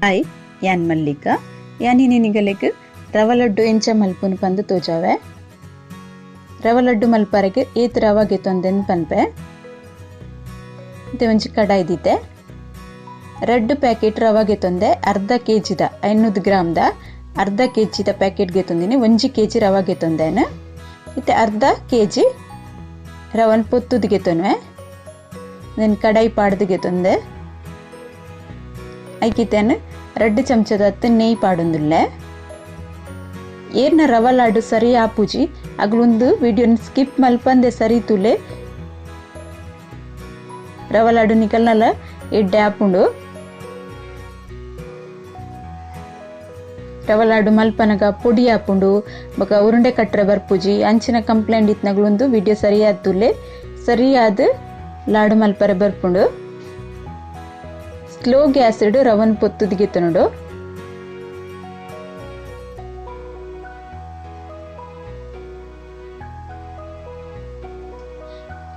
Hi ಯಾನ್ ಮಲ್ಲಿಕಾ ಯಾನಿ ನಿಗಲೆಗ್ ರವ ಲಡ್ಡು ಎಂಚ ಮಲ್ಪುನು ಪಂದ್ ತೋಜಾವೆ. ರವ ಲಡ್ಡು ಮಲ್ಪರೆಗ್ ಏತ್ ರವ ಗೆತೊಂದೆನ್ ಪನ್ಪೆ. ಇತ್ತೆ ಒಂಜಿ ಕಡಾಯಿ ದೀತೆ. ರಡ್ಡ್ ಪ್ಯಾಕೆಟ್ ರವ ಗೆತೊಂದೆ, ಅರ್ಧ ಕೆಜಿದ 500 ಗ್ರಾಮ್ದ ಅರ್ಧ ಕೆಜಿದ ಪ್ಯಾಕೆಟ್ ಗೆತೊಂದಿನಿ, 1 ಕೆಜಿ ರವ ಗೆತೊಂದೇನು. ಇತ್ತೆ ಅರ್ಧ ಕೆಜಿ ರವನ್ ಪೊತ್ತುದು ಗೆತೊನ್ವೆ. then ಕಡಾಯಿ ಪಾಡ್ದು ಗೆತೊಂದೆ. ಐಕಿತೇನು 2 ಚಮಚದತ್ತು ನೆಯ್ ಪಾಡೊಂದುಲ್ಲೆ. ಏರ್ನ ರವ ಲಾಡು ಸರಿ ಆಪುಜಿ ಅಗ್ಲೊಂದು ವಿಡಿಯೋನ್ ಸ್ಕಿಪ್ ಮಲ್ಪಂದೆ ಸರಿ ತುಲೆ. ರವ ಲಾಡು ನಿಕಲ್ನಲ ಎಡ್ಡೆ ಆಪುಂಡು. ರವ ಲಾಡು ಮಲ್ಪನಗ ಪೊಡಿ ಆಪುಂಡು ಬೊಕ ಉರುಂಡೆ ಕಟ್ರೆ ಬರ್ಪುಜಿ ಅಂಚಿನ ಕಂಪ್ಲೇಂಟ್ ಇತ್ನಗ್ಲೊಂದು ವಿಡಿಯೋ ಸರಿಯಾದ ತುಲೆ ಸರಿಯಾದ ಲಾಡು ಮಲ್ಪರೆ ಬರ್ಪುಂಡು. ಸ್ಲೋ ಗ್ಯಾಸ್ ರವನ್ ಪೊತ್ತುದು ಗೆತೊನೊಡು.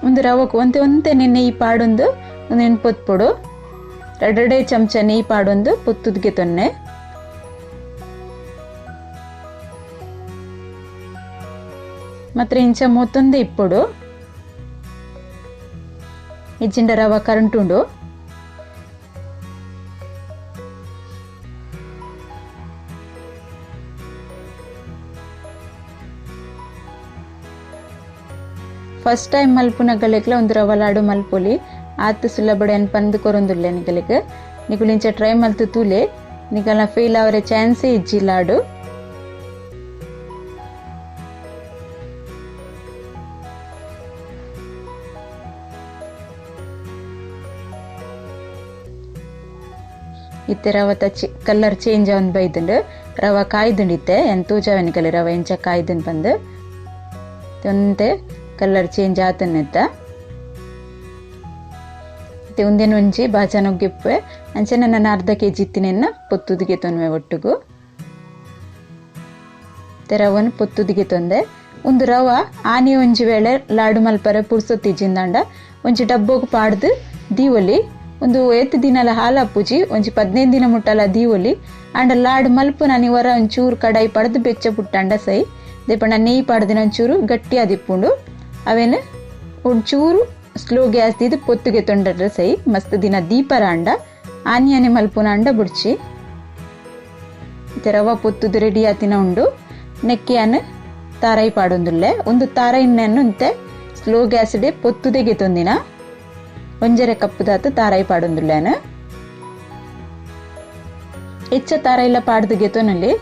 ಒಂದು ರವಕ್ ಒಂತೆ ಒಂತೆ ನೆಯ್ಯಿ ಪಾಡೊಂದು ಒಂದೆನ್ ಪೊತ್ಪೊಡು. 2 ಚಮಚ ನೆಯ್ಯಿ ಪಾಡೊಂದು ಪೊತ್ತುದು ಗೆತೊನ್ನೆ. ಮಾತ್ರ ಇಂಚ ಮೋತೊಂದೇ ಇಪ್ಪೊಡು. ಇಜ್ಜಿಂಡ ರವ ಕರಂಟುಂಡು. ಫಸ್ಟ್ ಟೈಮ್ ಮಲ್ಪುನ ಗಲೆಕ್ಲ ಒಂದು ರವ ಲಾಡು ಮಲ್ಪೊಲಿ ಆತ್ ಸುಲಭಡೆ ಪಂದ್ ಕೊರೊಂದುಲ್ಲೆ ನಿಗಲೆಗ್. ನಿಕುಲು ಇಂಚ ಟ್ರೈ ಮಲ್ತು ತೂಲೆ ನಿಕಲ್ನ ಫೇಲ್ ಅವರೆ ಚಾನ್ಸೇ ಇಜ್ಜಿ ಲಾಡು. ಇತ್ತೆ ರವತ ಕಲರ್ ಚೇಂಜ್ ಅವನ್ ಬೈದುಂಡು. ರವ ಕಾಯ್ದುಂಡು ಇತ್ತೆ ಎನ್ ತೂಜಾವೆ ನಿಕಲೆ ರವ ಎಂಚ ಕಾಯ್ದುಂಡು ಪಂದ್ ಒಂತೆ ಕಲರ್ ಚೇಂಜ್ ಆತನೆತ್ತ. ಉಂದೆನ್ ಒಂಜಿ ಬಾಜನ ಒಗ್ಗಿಪ್ಪೆ. ಅಂಚನೆ ನಾನು ಅರ್ಧ ಕೆಜಿ ಇತ್ತಿನೆನ್ನ ಪೊತ್ತುದು ಗೆತೊನ್ವೆ ಒಟ್ಟುಗು. ರವನ್ ಪೊತ್ತುದು ಗೆತೊಂದೆ. ಒಂದು ರವ ಆನಿ ಒಂಜಿ ವೇಳೆ ಲಾಡು ಮಲ್ಪರೆ ಪುರ್ಸೊತ್ತಿಜ್ಜಿಂದಾಂಡ ಒಂಜಿ ಡಬ್ಬೋಗು ಪಾಡ್ದು ದೀವೊಲಿ. ಒಂದು ಏತ್ ದಿನಲ ಹಾಲಾಪುಜಿ, ಒಂಜಿ 15 ದಿನ ಮುಟ್ಟಲ ದೀವೊಲಿ. ಆಂಡ ಲಾಡು ಮಲ್ಪು ನಾನು ಇವರ ಒಂಚೂರು ಕಡಾಯಿ ಪಡ್ದು ಬೆಚ್ಚ ಪುಟ್ಟಂಡ ಸೈ ದೇಪಂಡ ನೆಯ್ಯಿ ಪಾಡ್ದಿನ ಒಂಚೂರು ಗಟ್ಟಿ ಆದಿಪ್ಪುಂಡು. ಅವೇನು ಒಂಚೂರು ಸ್ಲೋ ಗ್ಯಾಸ್ ದೀದು ಪೊತ್ತುಗೆ ತೊಂಡ್ರೆ ಸೈ ಮಸ್ತ್ ದಿನ ದೀಪರ ಅಂಡ ಆನಿಯಾನೆ ಮಲ್ಪುನ ಅಂಡ ಬುಡ್ಚಿ. ರವ ಪೊತ್ತುದು ರೆಡಿ ಆತಿನ ಉಂಡು. ನೆಕ್ಕಿಯಾನು ತಾರಾಯಿ ಪಾಡೊಂದುಲ್ಲೆ. ಒಂದು ತಾರಾಯಿನ ಅಂತೆ ಸ್ಲೋ ಗ್ಯಾಸ್ ಡೆ ಪೊತ್ತುದೆಗೆ ತೊಂದಿನ 1.5 ಕಪ್ಪುದಾತು ತಾರಾಯಿ ಪಾಡೊಂದುಲ್ಲೇನು. ಹೆಚ್ಚ ತಾರಾಯಿಲ್ಲ ಪಾಡ್ದು ಗೆತೊನಲ್ಲಿ.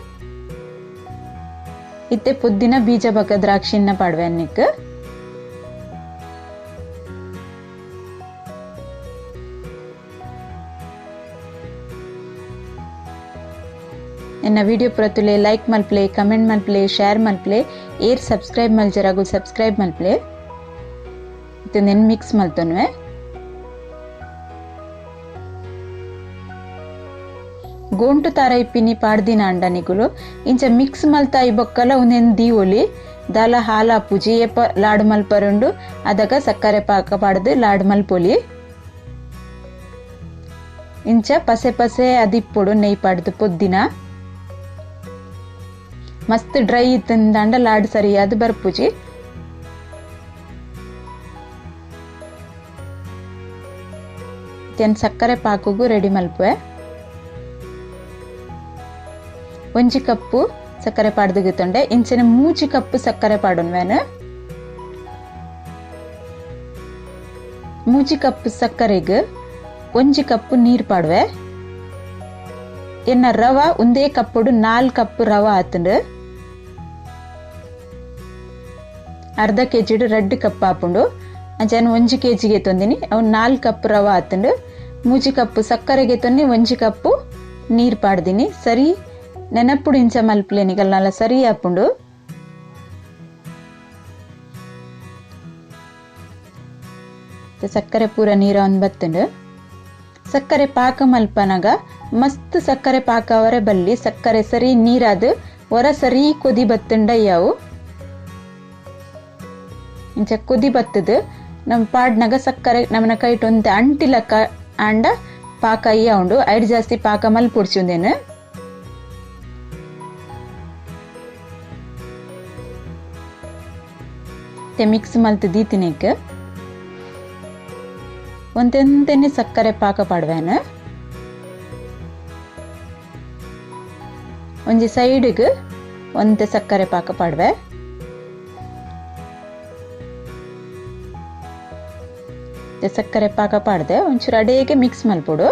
ಇತ್ತೆ ಪುದ್ದಿನ ಬೀಜ ಬಕ ದ್ರಾಕ್ಷಿನ ಪಾಡ್ವೆ ಅನ್ನಿಕ್. ಎನ್ನ ವಿಡಿಯೋ ಪ್ರತುಲೆ ಲೈಕ್ ಮಲ್ಪ್ಲೆ, ಕಮೆಂಟ್ ಮಲ್ಪ್ಲೆ, ಶೇರ್ ಮಲ್ಪ್ಲೆ, ಏರ್ ಸಬ್ಸ್ಕ್ರೈಬ್ ಮಲ್ಜರಾಗು ಸಬ್ಸ್ಕ್ರೈಬ್ ಮಲ್ಪ್ಲೆ. ಇತ್ತೆ ನೆನ್ ಮಿಕ್ಸ್ ಮಲ್ತೊನ್ವೆ. ಗೋಂಟು ತಾರಾಯಿ ಪಿನಿ ಪಾಡ್ದಿನ ಅಂಡ ನಿಕುಲು ಇಂಚ ಮಿಕ್ಸ್ ಮಲ್ತಾಯಿ ಬೊಕ್ಕಲ ಉಂದೆನ್ ದೀವೊಲಿ. ದಾಲ ಹಾಲಾಪುಜಿ ಏಪ ಲಾಡು ಮಲ್ಪರುಂಡು ಅದಗ ಸಕ್ಕರೆ ಪಾಕ ಪಾಡ್ದು ಲಾಡು ಮಲ್ಪೊಲಿ. ಇಂಚ ಪಸೆ ಪಸೆ ಅದಿಪ್ಪೊಡು ನೆಯ್ ಪಾಡ್ದು ಪೊದ್ದಿನ. ಮಸ್ತ್ ಡ್ರೈ ಇತ್ತಂದಾಂಡ ಲಾಡು ಸರಿಯಾದ ಬರ್ಪುಜಿ. ಸಕ್ಕರೆ ಪಾಕಗೂ ರೆಡಿ ಮಲ್ಪುವೆ. 1 ಕಪ್ಪು ಸಕ್ಕರೆ ಪಾಡ್ದು ಗೆತೊಂಡೆ. ಇಂಚನೆ 3 ಕಪ್ಪು ಸಕ್ಕರೆ ಪಾಡೊನ್ವೇನು. 3 ಕಪ್ಪು ಸಕ್ಕರೆಗ್ 1 ಕಪ್ಪು ನೀರು ಪಾಡುವೆ. ಎನ್ನ ರವ ಒಂದೇ ಕಪ್ಪುಡು 4 ಕಪ್ಪು ರವ ಆತುಂಡು. ಅರ್ಧ ಕೆಜಿಡು 2 ಕಪ್ ಆಪುಂಡು. ಅಂಚನೆ 1 ಕೆಜಿ ಗೆತೊಂದಿನಿ ಅವು 4 ಕಪ್ ರವ ಆತುಂಡು. 3 ಕಪ್ಪು ಸಕ್ಕರೆ ಗೆತೊಂದಿ 1 ಕಪ್ಪು ನೀರು ಪಾಡ್ದಿನಿ. ಸರಿ ನೆನಪುಡು ಇಂಚ ಮಲ್ಪಲೆ ನಿಕಲ್ನಲ ಸರಿ ಆಪುಂಡು. ಸಕ್ಕರೆ ಪೂರ ನೀರು ಅವನ್ ಬತ್ತುಂಡು. ಸಕ್ಕರೆ ಪಾಕ ಮಲ್ಪನಗ ಮಸ್ತ್ ಸಕ್ಕರೆ ಪಾಕ ಅವರೆ ಬಲ್ಲಿ. ಸಕ್ಕರೆ ಸರಿ ನೀರಾದು ಹೊರ ಸರಿ ಕೊದಿ ಬತ್ತುಂಡ ಯಾವು. ಇಂಚ ಕೊದಿ ಬತ್ತದು ನಮ್ಮ ಪಾಡ್ನಾಗ ಸಕ್ಕರೆ ನಮ್ಮನ ಕೈಟ್ ಒಂತೆ ಅಂಟಿಲಕ್ಕ ಆಂಡ ಪಾಕ ಅಯ್ಯ ಉಂಡು ಐಡ್ ಜಾಸ್ತಿ ಪಾಕ ಮಲ್ಪೊಡ್ಚಿ ಉಂದೆನ್ ಮಿಕ್ಸ್ ಮಲ್ತ್ ದೀತಿನೆಕ್ ಒಂತೆಂತೆನೆ ಸಕ್ಕರೆ ಪಾಕ ಪಾಡ್ವೇನ ಒಂಜಿ ಸೈಡ್ಗ್ ಒಂತೆ ಸಕ್ಕರೆ ಪಾಕ ಪಾಡ್ವೆ ಸಕ್ಕರೆ ಪಾಕ ಪಾಡ್ದೆ ಒಂಚೂರು ಅಡೇಗೆ ಮಿಕ್ಸ್ ಮಲ್ಪೊಡು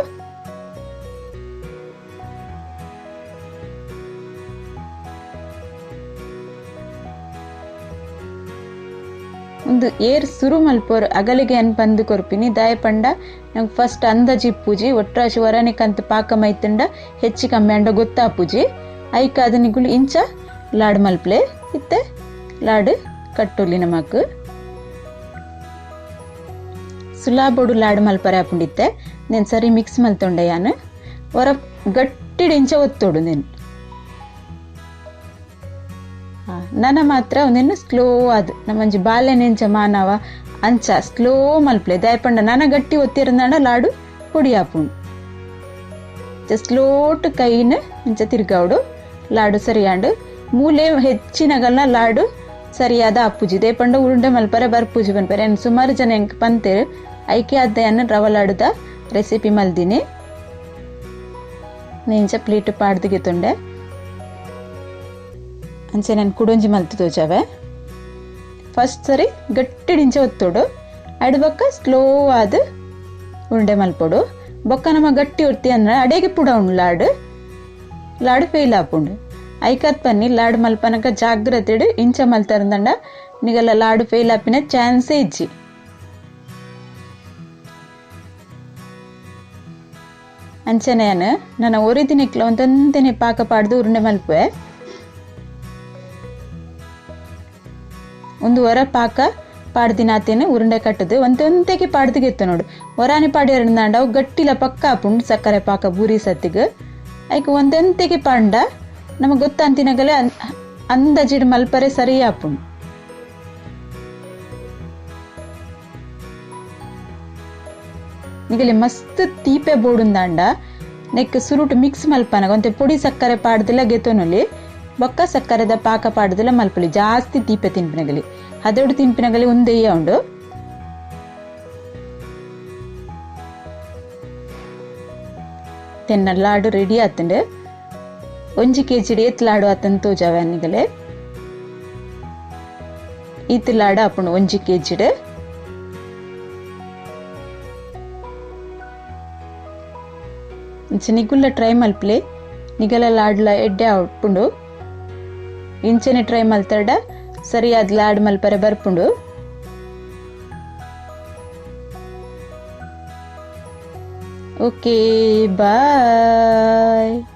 ಒಂದು ಏರ್ ಸುರು ಮಲ್ಪೋರು ಅಗಲಿಗೆ ಅನ್ ಪಂದು ಕೊರ್ಪಿನಿ ದಾಯ ಪಂಡ ನಂಗೆ ಫಸ್ಟ್ ಅಂದಾಜಿ ಇಪ್ಪುಜಿ ಒಟ್ರಾಶಿ ವರನಿಕಂತ ಪಾಕ ಮೈತುಂಡ ಹೆಚ್ಚು ಕಮ್ಮಿ ಅಂಡ ಗೊತ್ತಾಪುಜಿ ಐಕ ಅದನಿಗುಲು ಇಂಚ ಲಾಡು ಮಲ್ಪ್ಲೆ ಇತ್ತೆ ಲಾಡು ಕಟ್ಟೊಲಿ ನಮಕ್ ಸುಲಾಬೋಡು ಲಾಡು ಮಲ್ಪರೆ ಆಪುಂಡಿತ್ತೆ నేను ಸರಿ ಮಿಕ್ಸ್ ಮಲ್ತೊಂಡೆ ಯಾನ್ ಹೊರ ಗಟ್ಟಿಡ್ ಇಂಚ ಒತ್ತೋಡು నేను ನನ ಮಾತ್ರ ಒಂದೇನು ಸ್ಲೋ ಅದು ನಮ್ಮಂಜಿ ಬಾಲ್ಯನೆಂಚ ಮಾನವ ಅಂಚ ಸ್ಲೋ ಮಲ್ಪ್ಲೆ ದಾಯಪಂಡ ನನ ಗಟ್ಟಿ ಒತ್ತಿರಂದಾಂಡ ಲಾಡು ಪೊಡಿ ಆಪುಂಡು ಸ್ಲೋಟ್ ಕೈನ ಇಂಚ ತಿರ್ಗಾವಡು ಲಾಡು ಸರಿಯಾಂಡು ಮೂಲೆ ಹೆಚ್ಚಿನಗಲ್ನ ಲಾಡು ಸರಿಯಾದ ಅಪ್ಪುಜಿ ದೇಪಂಡ ಉರುಂಡೆ ಮಲ್ಪರೆ ಬರ್ಪೂಜಿ ಪನ್ಪರೆ ಸುಮಾರು ಜನ ಎಂಕ್ ಪಂತೇರು ಐಕೆ ಅದ್ದೆಯನ್ನು ರವ ಲಾಡುದ ರೆಸಿಪಿ ಮಲ್ದಿನಿ ಇಂಚ ಪ್ಲೇಟ್ ಪಾಡ್ದಿಗೆ ಅಂಚೆ ನಾನು ಕುಡೊಂಜಿ ಮಲ್ತು ತೋಜಾವೆ ಫಸ್ಟ್ ಸರಿ ಗಟ್ಟಿ ಇಂಚ ಒತ್ತೋಡು ಅಡ್ಬಕ್ಕ ಸ್ಲೋ ಆದ ಉಂಡೆ ಮಲ್ಪೊಡು ಬೊಕ್ಕ ನಮ್ಮ ಗಟ್ಟಿ ಒತ್ತಿ ಅಂದ್ರೆ ಅಡೆಗೆ ಪುಡ ಉಂಡು ಲಾಡು ಲಾಡು ಫೇಲ್ ಆಪುಂಡು ಐಕತ್ ಪನ್ನಿ ಲಾಡು ಮಲ್ಪನಕ ಜಾಗ್ರತೆ ಇಂಚ ಮಲ್ತರಂದಂಡ ನಿಗಲ ಲಾಡು ಫೇಲ್ ಆಪಿನ ಚಾನ್ಸೇ ಇಜ್ಜಿ ಅಂಚನೆ ನನ್ನ ಒರಿದಿನಿಕ್ಲ ಒಂದೊಂದನೆ ಪಾಕ ಪಾಡ್ದು ಉರುಂಡೆ ಮಲ್ಪುವೆ ಒಂದು ವರ ಪಾಕ ಪಾಡ್ದಿನಾತೇನೆ ಉರುಂಡೆ ಕಟ್ಟದು ಒಂದೊಂತೆಗೆ ಪಾಡ್ದಿಗೆತ್ತ ನೋಡು ಹೊರಾನೆ ಪಾಡಿರಂದಾಂಡ ಅವು ಗಟ್ಟಿಲ ಪಕ್ಕ ಆಪುಂಡು ಸಕ್ಕರೆ ಪಾಕ ಬೂರಿ ಸತ್ತಿಗೆ ಐಕ್ ಒಂದೊಂತೆಗೆ ಪಾಂಡ ನಮಗೆ ಗೊತ್ತಂತಿನಗಲೆ ಅಂದಾಜಿಡ್ ಮಲ್ಪರೆ ಸರಿ ಆಪುಂಡು ನಿಗಲೆ ಮಸ್ತ್ ತೀಪೆ ಬೋಡುಂದಾಂಡ ನೆಕ್ ಸುರುಟು ಮಿಕ್ಸ್ ಮಲ್ಪನಗ ಒಂತೆ ಪೊಡಿ ಸಕ್ಕರೆ ಪಾಡ್ದಿಲ್ಲ ಗೆತೊನೊಲಿ ಬೊಕ್ಕ ಸಕ್ಕರೆದ ಪಾಕ ಪಾಡ್ದಿಲ್ಲ ಮಲ್ಪಲಿ ಜಾಸ್ತಿ ತೀಪೆ ತಿನ್ಪಿನಗಲಿ ಹದೋಡು ತಿನ್ಪಿನಗಲಿ ಉಂದೆಯ್ಯ ಉಂಡು ತೆನ್ನ ಲಾಡು ರೆಡಿ ಆತಂಡು ಒಂಜಿ ಕೆಜಿ ಏತ್ ಲಾಡು ಆತನ್ ತೋಜಾವೆ ನಿಗಲೆ ಈತ್ ಲಾಡು ಆಪುಂಡು ಒಂಜಿ ಕೆಜಿಡ್ ನಿಗುಲ್ಲ ಟ್ರೈ ಮಲ್ಪ್ಲೆ ನಿಗಲ ಲಾಡ್ಲ ಎಡ್ಡೆ ಆಪುಂಡು ಇಂಚನೆ ಟ್ರೈ ಮಲ್ತಡ ಸರಿಯಾದ ಲಾಡ್ ಮಲ್ಪರೆ ಬರ್ಪುಂಡು ಓಕೆ ಬಾಯ್.